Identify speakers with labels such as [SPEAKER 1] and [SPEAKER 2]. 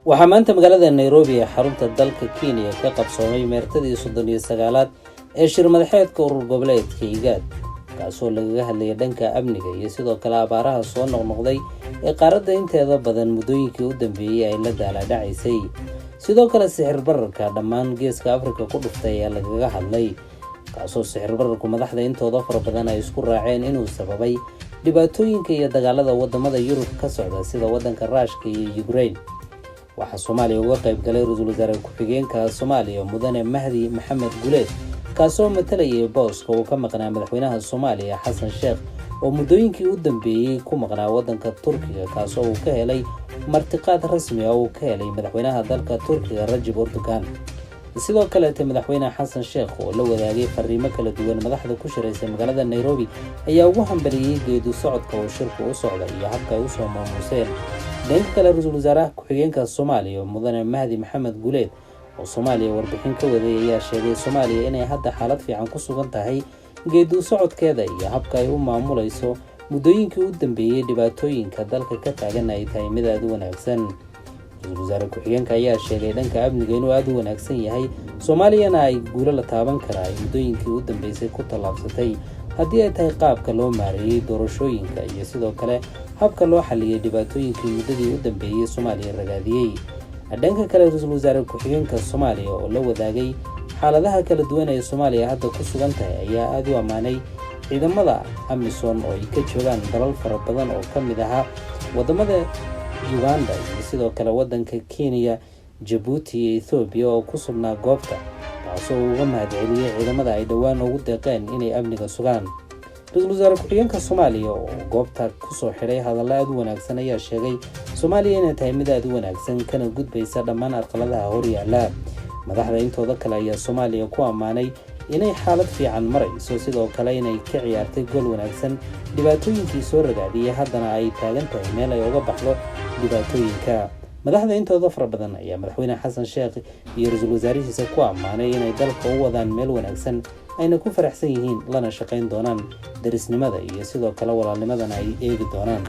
[SPEAKER 1] Waxaa maanta magaalada Nairobi ee xarunta dalka Kenya ka qabsoomay meertadii 39aad ee shir madaxeedka urur goboleedka IGAD, kaasoo lagaga hadlaya dhanka amniga iyo sidoo kale abaaraha soo noqnoqday ee qaaradda inteeda badan muddooyinkii u dambeeyey ay la daalaadhacaysay. Sidoo kale sixir bararka dhammaan Geeska Afrika ku dhuftay ayaa lagaga hadlay, kaasoo sixir bararku madaxda intooda fara badan ay isku raaceen inuu sababay dhibaatooyinka iyo dagaalada wadamada Yurub ka socda, sida wadanka Ruushka iyo Ukraine. Waxaa Soomaaliya uga qayb galay ra-iisul wasaare ku-xigeenka Soomaaliya, Mudane Mahdi Maxamed Guleed, kaasoo matalayay booska uu ka maqnaa madaxweynaha Soomaaliya Xasan Sheekh, oo muddooyinkii u dambeeyey ku maqnaa wadanka Turkiga, kaasoo uu ka helay martiqaad rasmi ah uu ka helay madaxweynaha dalka Turkiga, Rajab Erdogan. Sidoo kaleete madaxweyne Xasan Sheekh oo la wadaagay fariimo kala duwan madaxda ku shiraysa magaalada Nairobi ayaa ugu hambaliyey geedu socodka uu shirku u socda iyo habka ay usoo maamuuseen. Dhanka kale, ra-iisul wasaaraha ku-xigeenka Soomaaliya, Mudane Mahdi Maxamed Guleed, oo Soomaaliya warbixin ka waday, ayaa sheegay Soomaaliya inay hadda xaalad fiican ku sugan tahay, geedu socodkeeda iyo habka ay u maamulayso muddooyinkii u dambeeyey dhibaatooyinka dalka ka taagan ay tahay mid aada u wanaagsan. Ra-iisul wasaare ku-xigeenka ayaa sheegay dhanka amniga inuu aada u wanaagsan yahay, Soomaaliyana ay guulo la taaban karaa ay muddooyinkii u dambeysay ku tallaabsatay, haddii ay tahay qaabka loo maareeyey doorashooyinka iyo sidoo kale habka loo xaliyey dhibaatooyinkii muddadii u dambeeyey Soomaaliya ragaadiyey. Dhanka kale, ra-iisul wasaare ku-xigeenka Soomaaliya oo la wadaagay xaaladaha kala duwan ee Soomaaliya hadda ku sugan tahay ayaa aada u ammaanay ciidamada AMISOM oo ay ka joogaan dalal fara badan oo ka mid ahaa wadamada Uganda iyo sidoo kale wadanka Kenya, Jabuuti iyo Ethoobiya oo ku sugnaa goobta, taasoo uu uga mahadceliyey ciidamada ay dhowaan ugu deeqeen inay amniga sugaan. Ra-iisul wasaare ku-xigeenka Soomaaliya oo goobta kusoo xidhay hadallo aada u wanaagsan ayaa sheegay Soomaaliya inay tahay mid aada u wanaagsan, kana gudbaysa dhammaan arqaladaha horyaala. Madaxda intooda kale ayaa Soomaaliya ku ammaanay inay xaalad fiican marayso, sidoo kale inay ka ciyaartay gool wanaagsan dhibaatooyinkii soo ragaadiyey, haddana ay taagan tahay meel ay uga baxdo dhibaatooyinka. Madaxda intooda fara badan ayaa madaxweyne Xasan Sheekh iyo ra-iisul wasaarihiisa ku ammaanay inay dalka u wadaan meel wanaagsan, ayna ku faraxsan yihiin, lana shaqayn doonaan, darisnimada iyo sidoo kale walaalnimadana ay eegi doonaan.